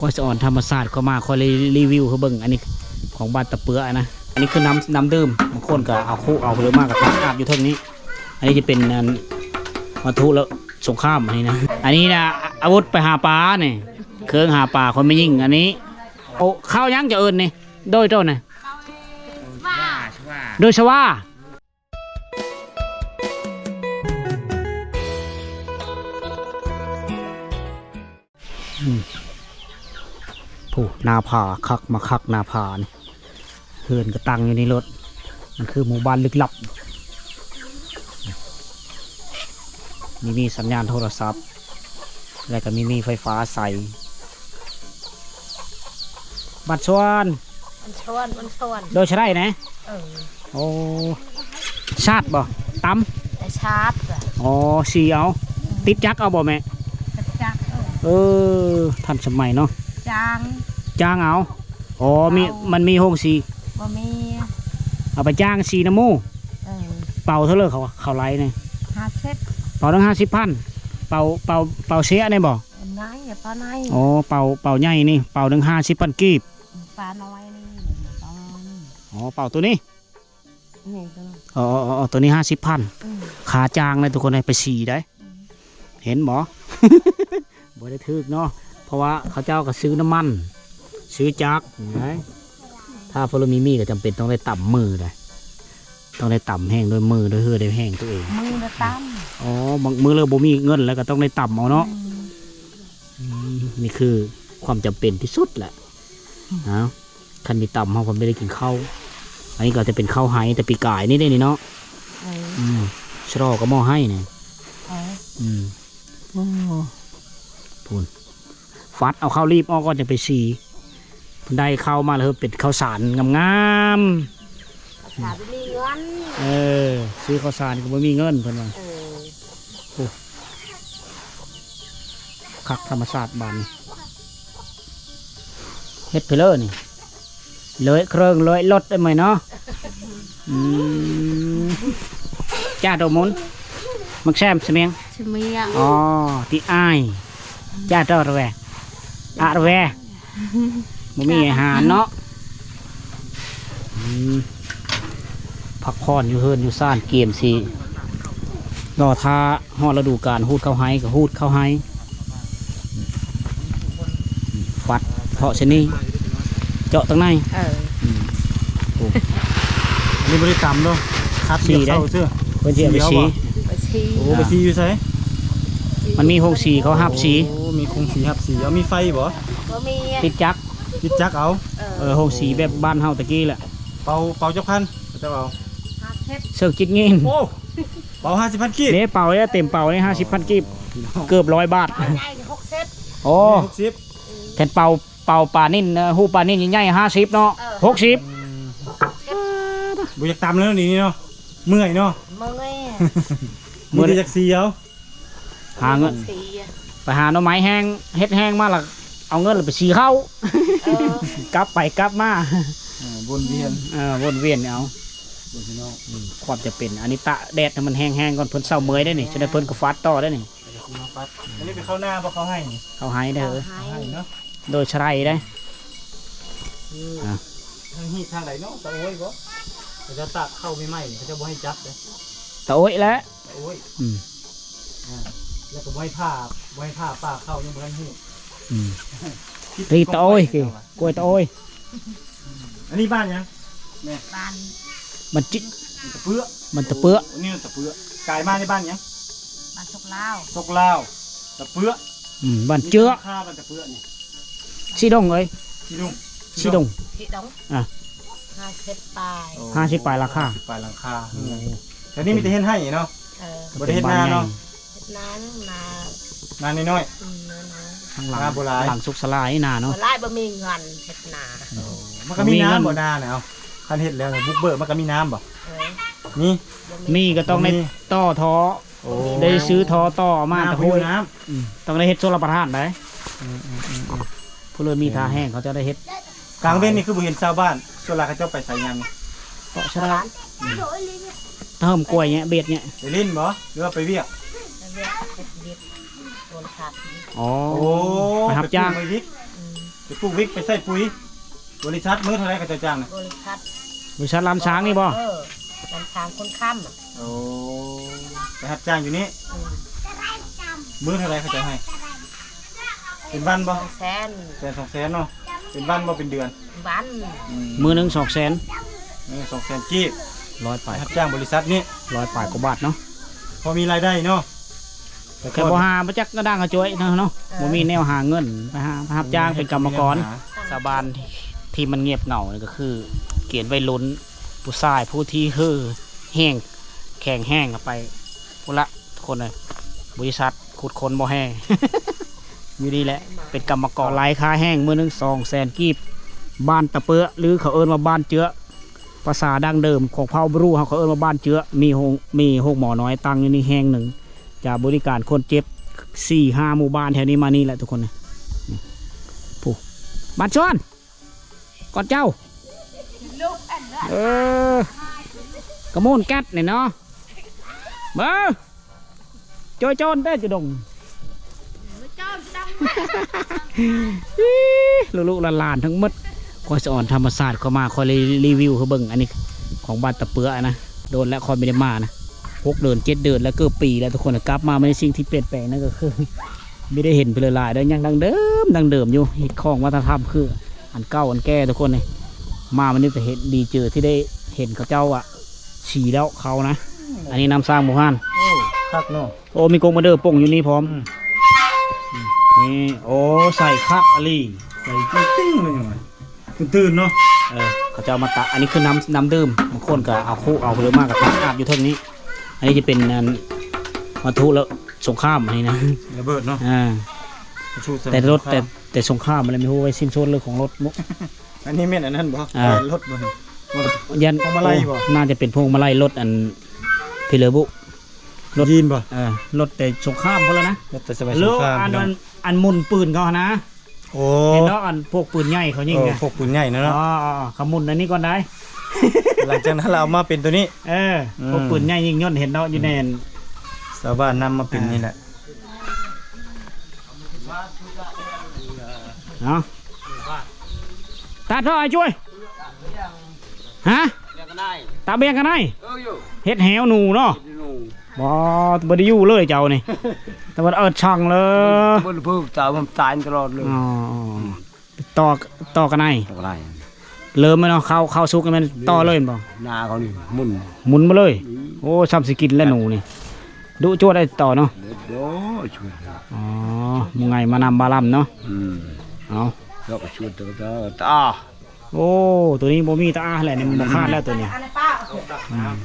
ຂ້ອຍສະອອນທຳມະຊາດເຂົ້າມາ ຂ້ອຍເລີຍຣີວິວໃຫ້ເບິ່ງ. ອັນນີ້ຂອງບ້ານຕະເປືອນະ. ອັນນີ້ຄືນ້ຳ ນ້ຳດື່ມ. ບາງຄົນກໍເອົາຄຸເອົາເລີຍມາກໍຕັກອາບຢູ່ເທິງນີ້. ອັນນີ້ຈະເປັນ ອັນ ວັດຖຸລະສົງຄາມອັນນີ້ນະ. ອັນນີ້ນະ ອາວຸດໄປຫາປານີ້ ເຄື່ອງຫາປາຂອງແມ່ຍິງ. ອັນນີ້ ໂອ້ ເຂົ້າຫຍັງຈະເອີ້ນນີ້? ໂດຍໂຕນະ ໂດຍສະຫວ່າ. ອືມ ຜູ້ ໜ້າຜາ ຄັກ ມາຄັກໜ້າຜານີ້. ເຮືອນກໍຕັ້ງຢູ່ໃນລົດ. ມັນຄືໝູ່ບ້ານລຶກລັບ. ມີ ມີສັນຍານໂທລະສັບ ແລ້ວກໍມີ ມີໄຟຟ້າໃຊ້. ບ້ານສວນ ບ້ານສວນ ບ້ານສວນ ໂດຍສະໄດນະ. ເອີ ໂອ້ ສາດບໍ່? ຕຳ ແຕ່ສາດລະ. ອໍ ສີເອົາ. ອືມ ຕິດຈັກເອົາບໍ່ແມ່? ຕິດຈັກ. ເອີ ເອີ ທັນສະໄໝເນາະ. ຈ້າງ ຈ້າງເອົາ. ອໍ ມີ ເອົາ ມັນມີໂຮງສີ? ບໍ່ມີ. ເອົາໄປຈ້າງສີນຳໝູ່. ເອີ ເປົາເທົ່າໃດເຂົາ ເຂົາໄລ່ນີ້? ຫ້າສິບ. ເປົາໜຶ່ງຫ້າສິບພັນ. ເປົາ ເປົາ ເປົາເຊຍນີ້ບໍ່? ອັນໃຫຍ່ ປາໃຫຍ່. ອໍ ເປົາ ເປົາໃຫຍ່ນີ້ ເປົາໜຶ່ງຫ້າສິບພັນກີບ. ປານ້ອຍນີ້ ປານ້ອຍ. ອໍ ເປົາໂຕນີ້? ນີ້ໂຕນີ້. ອໍ ໂຕນີ້ຫ້າສິບພັນ. ອືມ ຄ່າຈ້າງເດ້ທຸກຄົນເອີຍ ໄປສີໄດ໋. ອືມ ເຫັນບໍ່? ບໍ່ໄດ້ຖືກເນາະ ເພາະວ່າເຂົາເຈົ້າກໍຊື້ນ້ຳມັນ ຊື້ຈັກນະ. ຖ້າເພິ່ນມີມີດກໍຈຳເປັນຕ້ອງໄດ້ຕຳມືໄດ໋. ຕ້ອງໄດ້ຕຳແຮງດ້ວຍມື ດ້ວຍເຫື່ອ ດ້ວຍແຮງຕົວເອງ. ມືລະຕຳ. ອໍ ບາງມື້ລະບໍ່ມີເງິນ ແລ້ວກໍຕ້ອງໄດ້ຕຳເອົາເນາະ. ອືມ ອືມ ນີ້ຄືຄວາມຈຳເປັນທີ່ສຸດແຫຼະ. ອືມ ເອົາ ຄັນມີຕຳເຮົາກໍບໍ່ໄດ້ກິນເຂົ້າ. ອັນນີ້ກໍຈະເປັນເຂົ້າໄຮ່ແຕ່ປີກາຍນີ້ເດ້ນີ້ເນາະ. ເອີ ອືມ ສະລໍກໍໝໍ້ໄຮ່ນີ້. ເອີ ອືມ ໂອ້ ພຸ້ນ ຟັດເອົາເຂົ້າລີບອອກກ່ອນ ຈັ່ງໄປສີ. ເພິ່ນໄດ້ເຂົ້າມາແລ້ວເຮັດເປັນເຂົ້າສານງາມໆ. ເຂົ້າສານບໍ່ມີເງິນ. ເອີ ຊື້ເຂົ້າສານກໍບໍ່ມີເງິນເພິ່ນວ່າ. ເອີ ໂອ້ ຄັກທຳມະຊາດບ້ານນີ້. ເຮັດໄປເລີຍນີ້ ເລີຍເຄື່ອງເລີຍລົດໄດ້ໄໝເນາະ. ອືມ ຈ້າໂຕມຸນ ມັກແຊມສະມຽງ ສະມຽງ. ອໍ ທີ່ອາຍ ຈ້າໂຕລະແວ ອະລະແວ. ບໍ່ມີອາຫານເນາະ. ອືມ ພັກຜ່ອນຢູ່ເຮືອນຢູ່ຊານ ກຽມຊິລໍຖ້າຮອດລະດູການ ຮູດເຂົ້າໄຮ່ກໍຮູດເຂົ້າໄຮ່. ອືມ ຟັດເທາະຊະນີ້ ເຈາະທາງໃນ. ເອີ ອືມ ໂອ້ ອັນນີ້ບໍ່ໄດ້ຕຳເນາະ ຄັດ ສີໄດ໋ ເຂົ້າຊື່ ເພິ່ນຊິເອົາໄປສີ. ສີເອົາບໍ່? ໄປສີ. ໂອ້ ອ່າ ໄປສີຢູ່ໃສ? ມັນມີໂຮງສີເຂົາຮັບສີ. ໂອ້ ມີໂຮງສີຮັບສີ. ເອົາ ມີໄຟບໍ່? ບໍ່ມີ. ຕິດຈັກ ຕິດຈັກເອົາ. ເອີ ເອີ ໂຮງສີແບບບ້ານເຮົາຕະກີ້ແຫຼະ. ເປົາ ເປົາຈັກພັນເຂົາເຈົ້າເອົາ? ຫ້າສິບ. ເຊີງຈິດງິນ. ໂອ້ ເປົາຫ້າສິບພັນກີບ. ເດ້ ເປົາເດ້ ເຕັມເປົານີ້ຫ້າສິບພັນກີບ. ໂອ້ ພີ່ນ້ອງ ເກືອບຮ້ອຍບາດ. ເປົາໃຫຍ່ຫົກສິບ. ໂອ້ ນີ້ຫົກສິບ. ແມ່ນເປົາ ເປົາປານິນ ເອີ ຮູບປານິນໃຫຍ່ໆ ຫ້າສິບເນາະ. ເອີ ຫົກສິບ. ອືມ ບໍ່ຢາກຕຳແລ້ວນີ້ເນາະ ເມື່ອຍເນາະ. ເມື່ອຍ ມີແຕ່ຢາກສີເອົາ. ຫາເງິນ ໄປຫາໜໍ່ໄມ້ແຫ້ງ ເຮັດແຫ້ງມາລະ ເອົາເງິນລະໄປສີເຂົ້າ. ເອີ ກັບໄປກັບມາ. ເອີ ວົນວຽນ ເອີ ວົນວຽນເອົາ. ຄວາມຈຳເປັນ ອັນນີ້ຕາກແດດໃຫ້ມັນແຫ້ງໆກ່ອນ ເພິ່ນເຊົາເມື່ອຍໄດ໋ນີ້. ແມ່ນ ຈັ່ງໃດເພິ່ນກໍຟັດຕໍ່ໄດ໋ນີ້. ມາຟັດ ອັນນີ້ໄປເຂົ້ານາບໍ່ ເຂົ້າໄຮ່ນີ້? ເຂົ້າໄຮ່ເດີ ເຂົ້າໄຮ່ເນາະ. ໂດຍສະໄດໄດ໋. ອືມ ອ່າ ທາງຮີດທາງໃດເນາະ? ຕາໂອ້ຍບໍ່? ເຂົາເຈົ້າຕາກເຂົ້າໃໝ່ໆ ເຂົາເຈົ້າບໍ່ໃຫ້ຈັບເດ້. ຕາໂອ້ຍແຫຼະ. ຕາໂອ້ຍ. ອືມ ອ່າ ແລ້ວກໍບໍ່ໃຫ້ຜ່າ ບໍ່ໃຫ້ຜ່າປ່າເຂົ້າ ຍັງບໍ່ທັນຮູ້. ອືມ ຕີຕາໂອ້ຍ ກ້ວຍຕາໂອ້ຍ. ອັນນີ້ບ້ານຫຍັງແມ່? ບ້ານ ບ້ານຈິ ບ້ານຕະເປືອ. ບ້ານຕະເປືອ. ໂອ້ ນີ້ຕະເປືອ. ກາຍມາໃນບ້ານຫຍັງ? ບ້ານສົກລາວ. ສົກລາວ ຕະເປືອ. ອືມ ບ້ານເຈືອ. ມີຫຼັງຄາບ້ານຕະເປືອນີ້? ສີດົງເອີຍ ສີດົງ ສີດົງ ສີດົງ. ອ່າ ຫ້າສິບປາຍ. ໂອ້ ຫ້າສິບປາຍຫຼັງຄາ. ຫ້າສິບປາຍຫຼັງຄາ. ໂອ້ ແຖວນີ້ມີແຕ່ເຮັດໄຮ່ເນາະ. ເອີ ບໍ່ໄດ້ເຮັດນາເນາະ. ເຮັດນາ ນາ ນານ້ອຍໆ. ອືມ ນານ້ອຍ. ທາງຫຼັງ ນາບໍ່ຫຼາຍ ຫຼັງສຸກສະຫຼາຍນາເນາະ. ບໍ່ຫຼາຍ ບໍ່ມີເງິນເຮັດນາ. ໂອ້ ມັນກໍມີນ້ຳບໍ່ນານະ? ເອົາ ຄັນເຮັດແລ້ວບຸກເບີກ ມັນກໍມີນ້ຳບໍ່? ເອີ ມີ ມີກໍຕ້ອງໄດ້ຕໍ່ທໍ່. ໂອ້ ໄດ້ຊື້ທໍ່ຕໍ່ມາ ນ້ຳ ຕະໂຫຍ ບໍ່ຢູ່ນ້ຳ. ອືມ ຕ້ອງໄດ້ເຮັດຊົນລະປະທານໄດ໋. ອືມໆໆ ຜູ້ເລີຍມີທ່າແຮງ ເຂົາເຈົ້າໄດ້ເຮັດ. ກາງເວັນນີ້ຄືບໍ່ເຫັນຊາວບ້ານ ສ່ວນຫຼາຍເຂົາເຈົ້າໄປໃສຍາມນີ້? ເກາະຊະດາ ອືມ ເຕີມກ້ວຍແຍະ ເບັດແຍະ. ໄປຫຼິ້ນບໍ່ ຫຼືວ່າໄປວຽກ? ໄປວຽກ ເຮັດວຽກໂທລະສັບ. ອໍ ໂອ້ ໄປຮັບຈ້າງ ໄປປູກໄມ້ດິກ. ອືມ ໄປປູກວິກ ໄປໃສ່ປຸຍ ບໍລິສັດມື້ເທົ່າໃດເຂົາເຈົ້າຈ້າງນະ? ບໍລິສັດ ບໍລິສັດລ້ານຊ້າງນີ້ບໍ່? ເອີ ລ້ານຊ້າງຄົນຄ້ຳ. ໂອ້ ໄປຮັບຈ້າງຢູ່ນີ້. ອືມ ມື້ເທົ່າໃດເຂົາເຈົ້າໃຫ້? ເປັນວັນບໍ່? ສອງແສນ ແສນສອງແສນເນາະ. ເປັນວັນບໍ່ ເປັນເດືອນ? ວັນ. ອືມ ມື້ໜຶ່ງສອງແສນ. ເອີ ສອງແສນກີບ ຮ້ອຍປາຍ ຮັບຈ້າງບໍລິສັດນີ້ ຮ້ອຍປາຍກວ່າບາດເນາະ. ພໍມີລາຍໄດ້ເນາະ. ແຕ່ບໍ່ຫາ ບໍ່ຈັກກະດ້າງກະຈວຍເນາະ ເນາະ. ເອີ ບໍ່ມີແນວຫາເງິນ ໄປຫາ ໄປຮັບຈ້າງເປັນກຳມະກອນ. ຊາວບ້ານທີ່ມັນງຽບເຫງົານີ້ກໍຄືເກນໄວລຸ້ນ ຜູ້ຊາຍຜູ້ທີ່ເຫີແຮງ ແຂງແຮງ ເຂົ້າໄປພຸ້ນລະ ທຸກຄົນເອີຍ. ບໍລິສັດຂຸດຄົ້ນບໍ່ແຮ່ ຢູ່ນີ້ແຫຼະ ເປັນກຳມະກອນ. ລາຍຄ່າແຮງມື້ໜຶ່ງສອງແສນກີບ. ບ້ານຕະເປືອ ຫຼື ເຂົາເອີ້ນວ່າບ້ານເຈືອ ພາສາດັ້ງເດີມຂອງເຜົ່າບຣູເຮົາ ເຂົາເອີ້ນວ່າບ້ານເຈືອ. ມີໂຮງ ມີໂຮງໝໍນ້ອຍຕັ້ງຢູ່ນີ້ແຫ່ງໜຶ່ງ ຈະບໍລິການຄົນເຈັບສີ່ຫ້າໝູ່ບ້ານແຖວນີ້ມານີ້ແຫຼະ ທຸກຄົນ. ນີ້ ຜູ້ ບ້ານຊວນ ກ່ອນເຈົ້າ ເອີ ກະໂມນແກັດນີ້ເນາະ. ເບິ່ງ ໂຈຍໂຈນເດ້ ຈະດົງ ລູກໆຫຼານໆທັງໝົດ. ຂ້ອຍສະອອນທຳມະຊາດເຂົ້າມາ ຂ້ອຍເລີຍຣີວິວໃຫ້ເບິ່ງ. ອັນນີ້ຂອງບ້ານຕະເປືອນະ ໂດນແລ້ວຂ້ອຍບໍ່ໄດ້ມານະ ຫົກເດືອນເຈັດເດືອນແລ້ວ ເກືອບປີແລ້ວ ທຸກຄົນ. ກັບມາມື້ນີ້ ສິ່ງທີ່ປ່ຽນແປງນັ້ນກໍຄື ບໍ່ໄດ້ເຫັນເພິ່ນຫຼາຍໆ ໄດ້ຍັງດັ້ງເດີມ ດັ້ງເດີມຢູ່ ຮີດຄອງວັດທະນະທຳຄືອັນເກົ່າອັນແກ່ ທຸກຄົນເອີຍ. ມາມື້ນີ້ກໍເຫັນ ດີໃຈທີ່ໄດ້ເຫັນເຂົາເຈົ້າອະ ສີແລ້ວເຂົານະ. ອັນນີ້ນ້ຳສ້າງບູຮານ. ໂອ້ ຄັກເນາະ. ໂອ້ ມີກົກມາເດີປົ່ງຢູ່ນີ້ພ້ອມ. ອືມ ນີ້ ໂອ້ ໃສ່ຄັກອີ່ຫຼີ ໃສ່ຕິ່ງໆເລີຍ ຕື່ນໆເນາະ. ເອີ ເຂົາເຈົ້າມາຕາກ ອັນນີ້ຄືນ້ຳ ນ້ຳດື່ມ ບາງຄົນກໍເອົາຄຸເອົາເລີຍມາກໍຕາກອາບຢູ່ເທິງນີ້. ອັນນີ້ຈະເປັນອັນວັດຖຸລະສົງຄາມ ອັນນີ້ນະ ລະເບີດເນາະ. ອ່າ ວັດຖຸ ແຕ່ລົດ ແຕ່ ແຕ່ສົງຄາມ ແລ້ວມີຮູ້ໄວ້ຊິ້ນສ່ວນເລີຍຂອງລົດ. ອັນນີ້ແມ່ນອັນນັ້ນບໍ່? ອ່າ ເອີ ລົດບໍ່? ຢ້ານ ພວງມາໄລບໍ່? ໂອ້ ໜ້າຈະເປັນພວງມາໄລລົດອັນພີເລີບຸ ລົດຈີນບໍ່? ເອີ ລົດແຕ່ສົງຄາມພຸ້ນລະນະ ລົດແຕ່ສະໄໝສົງຄາມ ອັນ ອັນໝຸນປືນເຂົາຫັ້ນນະ. ໂອ້ ເຫັນເນາະ ອັນພວກປືນໃຫຍ່ເຂົາຍິງ ເອີ ນະ ພວກປືນໃຫຍ່ນະເນາະ. ອໍ ເຂົາໝຸນອັນນີ້ກ່ອນໄດ໋. ຫຼັງຈາກນັ້ນລະເອົາມາເປັນໂຕນີ້. ເອີ ອືມ ພວກປືນໃຫຍ່ຍິງຍົນ ເຫັນເນາະ ຢູ່ໃນ ຊາວບ້ານນຳມາເປັນນີ້ແຫຼະ. ເອົາ ຕັດເທາະ ອ້າຍຈວຍ. ຮະ? ຕາເບຍງກັນໄນ? ເອີ ເຮັດແຫວໜູເນາະ. ບໍ່ ບໍ່ໄດ້ຢູ່ເລີຍເຈົ້ານີ້ ແຕ່ວ່າເອີດຊ່ອງເລີຍ ບໍ່ໄດ້ເພິ່ງຕາ ມັນຕາຍຕະຫຼອດເລີຍ. ອໍ ຕໍ່ ຕໍ່ກັນໄນ ຕໍ່ກັນໄນ ເລີ່ມແລ້ວເນາະ. ເຂົ້າ ເຂົ້າສຸກແມ່ນຕໍ່ເລີຍແມ່ນບໍ່? ໜ້າເຂົານີ້ໝຸນ ໝຸນມາເລີຍ. ອືມ ໂອ້ ຊ່ຳຊິກິນແລ້ວໜູນີ້ ດຸຈວດໄດ້ຕໍ່ເນາະ. ໂອ້ ຊ່ວຍ ອໍ ໝູ່ໄງມານຳບາລຳເນາະ. ອືມ ເອົາ ລາວກໍຊວນຕາ ຕາ ໂອ້ ໂຕນີ້ບໍ່ມີຕາອາແຫຼະນີ້ ມັນບໍ່ຂາດແລ້ວໂຕນີ້. ອືມ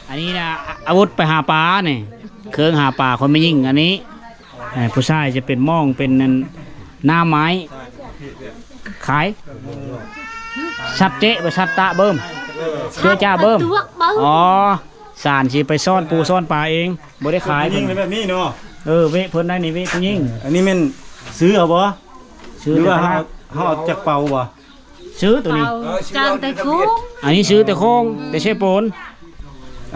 ອັນນີ້ນະ ອາ ອາວຸດໄປຫາປານີ້ ເຄື່ອງຫາປາຂອງແມ່ຍິງ. ອັນນີ້ ເອີ ຜູ້ຊາຍຈະເປັນໝ້ອງ ເປັນອັນ ໜ້າໄມ້ ຂາຍ ສັດເຈະ ບໍ່ ສັດຕະເບິ່ມ ເຈື່ອຈາເບິ່ມ. ອໍ ສານຊິໄປຊ້ອນປູຊ້ອນປາເອງ ບໍ່ໄດ້ຂາຍ. ຜູ້ຍິງແບບນີ້ເນາະ. ເອີ ເວະເພິ່ນໄດ້ນີ້ ເວະຜູ້ຍິງ. ອັນນີ້ແມ່ນຊື້ເອົາບໍ່? ຊື້ ຫຼືວ່າເຮົາ ເຮົາເອົາຈາກເປົາບໍ່? ຊື້ໂຕນີ້ ເປົາ ຈ້າງແຕ່ໂຄ້ງ ອັນນີ້ຊື້ແຕ່ໂຄ້ງ ແຕ່ເຊໂປນ.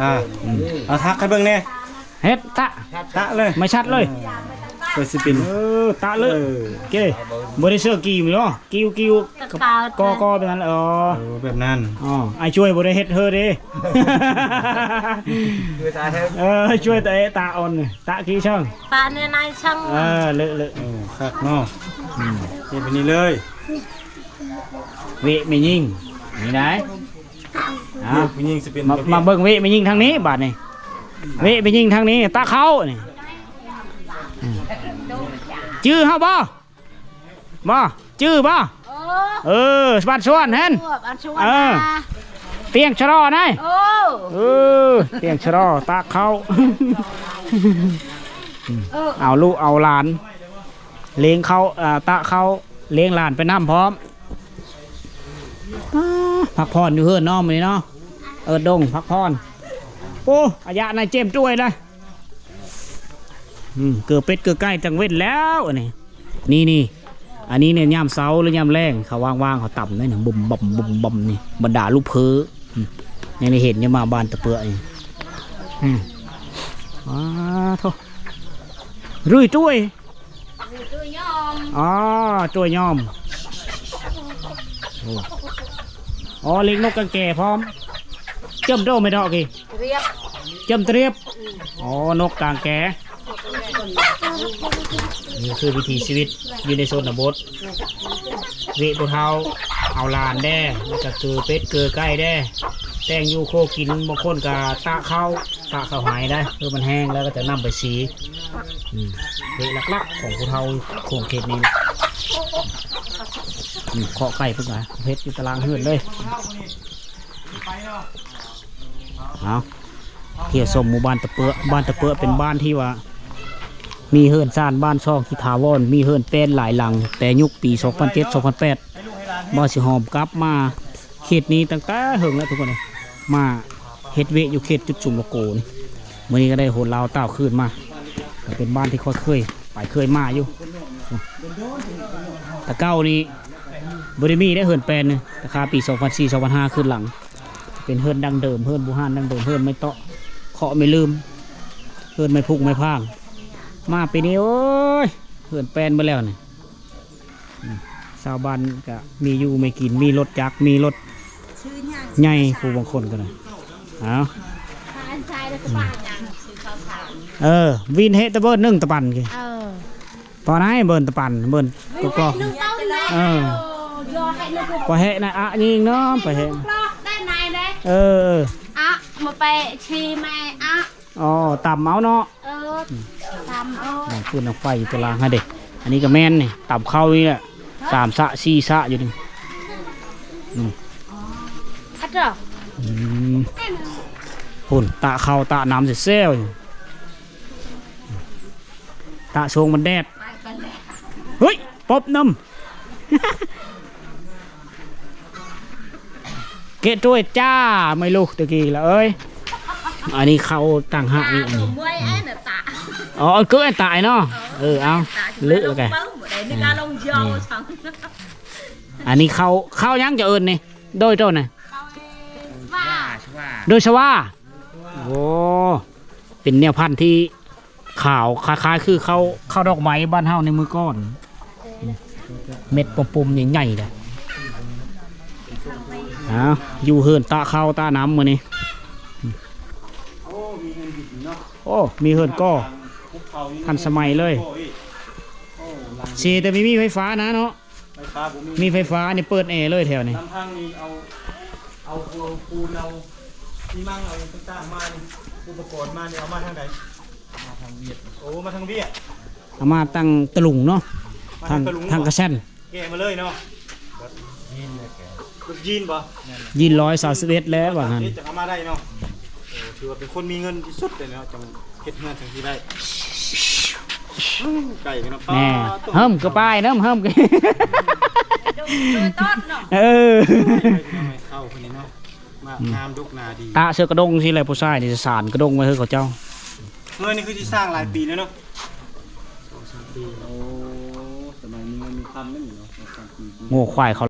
ອ່າ ອືມ ເອົາທັກໃຫ້ເບິ່ງແດ່. ເຮັດຕະ ຕະເລີຍ ໄມ້ຊັດເລີຍ. ເອີ ກໍຊິເປັນ ເອີ ຕະເລີຍ. ເອີ ໂອເຄ ບໍ່ໄດ້ເຊື່ອກີ້ເນາະ ກິ້ວໆ ຕະກາວ ກໍ ກໍແບບນັ້ນ. ອໍ ເອີ ແບບນັ້ນ. ອໍ ອ້າຍຊ່ວຍບໍ່ໄດ້ເຮັດເຮີເດ້. ເອີ ຊ່ວຍຕະເອະຕະອ່ອນ ຕະກີ້ຊ່ອງ ປາເນນາຍຊ່ອງ. ເອີ ເລີະໆ ໂອ້ ຄັກເນາະ. ອືມ ເຮັດແບບນີ້ເລີຍ. ເວະແມ່ຍິງນີ້ໄດ໋. ເວະຜູ້ຍິງຊິເປັນ ມາ ມາເບິ່ງເວະແມ່ຍິງທາງນີ້ບາດນີ້. ເວະແມ່ຍິງທາງນີ້ ຕາເຂົ້ານີ້. ອືມ ຈື່ເຮົາບໍ່? ບໍ່ ຈື່ບໍ່? ເອີ ເອີ ບ້ານຊວນຫັ້ນ. ເອີ ບ້ານຊວນ ເອີ ນະ ຕຽງຊະລໍນາຍ. ໂອ້ ເອີ ຕຽງຊະລໍ ຕາເຂົ້າ. ເອີ ເອົາລູກເອົາຫຼານ ລ້ຽງເຂົ້າ ເອີ ຕາເຂົ້າ ລ້ຽງຫຼານໄປນຳພ້ອມ. ອາ ພັກຜ່ອນຢູ່ເຮືອນເນາະມື້ນີ້ເນາະ ເອີດດົງພັກຜ່ອນ. ໂອ້ ອາຍະນາຍເຈມຕວຍລະ. ອືມ ເກີເປັດເກີໄກ່ຈັງເວັ້ນແລ້ວອັນນີ້. ນີ້ໆ ອັນນີ້ນີ້ຍາມເຊົ້າຫຼືຍາມແລງ ເຂົາວ່າງໆ ເຂົາຕຳໄດ້ນະ ບຸມບັມ ບຸມບັມນີ້ ບັນດາລູກເພີ. ອືມ ຍັງໄດ້ເຫັນຢູ່ມາບ້ານຕະເປືອນີ້. ອືມ ອ້າໂທ້ ລຸຍຕວຍ. ອໍ ຕວຍຍອມ. ໂອ້ ອໍ ເລກນົກກາງແກພ້ອມ ເຈີມໂດແມ່ດອກອີ ຕຽບ ເຈີມຕຽບ ອືມ ອໍ ນົກກາງແກ. ນີ້ຄືວິຖີຊີວິດຢູ່ໃນຊົນນະບົດ ເວະຜູ້ເຖົ້າເອົາຫຼານແດ່ ແລ້ວກະເກີເປັດເກີໄກ່ແດ່ ແຕ່ງຢູ່ໂຄກິນ ບາງຄົນກະຕາກເຂົ້າ ຕາກເຂົ້າໄຮ່ໄດ້ ເພື່ອມັນແຫ້ງ ແລ້ວກະຈະນຳໄປສີ. ອືມ ເວະຫຼັກໆຂອງຜູ້ເຖົ້າຂອງເຂດນີ້. ອືມ ເຄາະໄກ່ເພິ່ນກະເຮັດຢູ່ຕາລາງເຮືອນເລີຍ. ເອົາ ທ່ຽວຊົມໝູ່ບ້ານຕະເປືອະ. ບ້ານຕະເປືອະເປັນບ້ານທີ່ວ່າມີເຮືອນຊານບ້ານຊ່ອງທີ່ຖາວອນ ມີເຮືອນແປ້ນຫຼາຍຫຼັງ ແຕ່ຍຸກປີສອງພັນເຈັດ ສອງພັນແປດ ບ່າວສີຫອມກັບມາເຂດນີ້ຕັ້ງແຕ່ເຫິງແລ້ວທຸກຄົນເອີຍ ມາເຮັດເວະຢູ່ເຂດຈຸດສຸມໂລໂກນີ້. ມື້ນີ້ກະໄດ້ໂຫນລາວຕ່າວຄືນມາ ກະເປັນບ້ານທີ່ຂ້ອຍເຄີຍໄປເຄີຍມາຢູ່. ແຕ່ເກົ່ານີ້ບໍ່ໄດ້ມີເດ້ເຮືອນແປ້ນນີ້ ແຕ່ຄາປີສອງພັນສີ່ ສອງພັນຫ້າ ຄືນຫຼັງ ເປັນເຮືອນດັ້ງເດີມ ເຮືອນບູຮານດັ້ງເດີມ ເຮືອນໄມ້ເຕາະ ເຄາະໄມ້ລືມ ເຮືອນໄມ້ພຸກໄມ້ພາງ. ມາປີນີ້ ໂອ້ຍ ເຮືອນແປ້ນໝົດແລ້ວນີ້. ອືມ ຊາວບ້ານກະມີຢູ່ມີກິນ ມີລົດຈັກ ມີລົດໃຫຍ່ ຜູ້ບາງຄົນກະໄດ້. ເອົາ ເອີ ວິນເຮດຕະເບີນໜຶ່ງຕະປັນ ເອີ ປານໃດເບີນຕະປັນ ເບີນກອກ ເອີ ປາແຫະນະອະຍິງເນາະ ປາແຫະ ເອີ ອະ ມາໄປຊີແມ່ອະ ອໍ ຕຳເອົາເນາະ ເອີ ຕຳເອົາ ນັ່ງຟືນນັ່ງໄຟຢູ່ຕາລາງຫັ້ນເດ້. ອັນນີ້ກະແມ່ນນີ້ ຕຳເຂົ້ານີ້ແຫຼະ ສາມສະສີ່ສະຢູ່ນີ້. ອືມ ອືມ ພຸ້ນ ຕາກເຂົ້າຕາກນ້ຳແຊວໆຢູ່ ຕາກຊ່ວງມັນແດດ. ເຮີ້ຍ ປົບນຳ ເກດດ້ວຍຈ້າ ໄມ່ລູກຕະກີ້ລະເອີຍ. ອັນນີ້ເຂົ້າຕ່າງຫາກອີກ ອັນນີ້ ອໍ ເກີດອັນຕາຍເນາະ. ເອີ ເອົາ ເລີກແລ້ວກະ ອັນນີ້ເຂົ້າ ເຂົ້າຫຍັງຈະເອີ້ນນີ້ ໂດຍໂຕນະ ໂດຍຊະວາ. ໂອ້ ເປັນແນວພັນທີ່ ຂາວ ຄ້າຍໆຄືເຂົ້າ ເຂົ້າດອກໄມ້ບ້ານເຮົາໃນມື້ກ່ອນ ເມັດປົມໆໃຫຍ່ໆເດ້. ເອົາ ຢູ່ເຮືອນຕາກເຂົ້າຕາກນ້ຳມື້ນີ້. ໂອ້ ມີເຮືອນດິນເນາະ ໂອ້ ມີເຮືອນກໍ່ ທັນສະໄໝເລີຍ. ເສຍແຕ່ບໍ່ມີໄຟຟ້ານະເນາະ. ໄຟຟ້າບໍ່ມີ ມີໄຟຟ້ານີ້ເປີດແອເລີຍແຖວນີ້. ລຳພັງນີ້ເອົາ ເອົາໂຄລານ ເອົາຊີມັງ ເອົາຫຍັງຕ່າງໆມານີ້ ອຸປະກອນມານີ້ເອົາມາທາງໃດ? ມາທາງຫວຽດ. ໂອ້ ມາທາງຫວຽດ ເອົາມາຕັ້ງຕະລຸງເນາະ ມາທາງຕະລຸງ ທາງກະແຊນ ແກ່ມາເລີຍເນາະ. ລົດຢີນບໍ່? ແມ່ນ ຢີນຮ້ອຍຊາວສິບເອັດແລ້ວວ່າຫັ້ນ ເຮັດຈັ່ງເອົາມາໄດ້ເນາະ. ໂອ້ ຖືວ່າເປັນຄົນມີເງິນທີ່ສຸດເລີຍເນາະ ຈັ່ງ ເຮັດເຮືອນຈັ່ງຊີ້ໄດ້. ໄກ່ພີ່ນ້ອງ ແນ່ ເຮີ້ມກະປາຍເນາະ ເຮີ້ມກະ ເອີ ເຂົ້າເພິ່ນນີ້ເນາະ ງາມດົກໜາດີ. ຕາກເສື້ອກະດົງຊີ້ແຫຼະ ຜູ້ຊາຍນີ້ສານກະດົງໄວ້ເຮີ້ເຂົາເຈົ້າ. ເຮືອນນີ້ຄືຊິສ້າງຫຼາຍປີແລ້ວເນາະ ສອງສາມປີ. ໂອ້ ສະໄໝມີເງິນມີຄຳນັ້ນເນາະ ສອງສາມປີ ງົວຄວາຍເຂົາ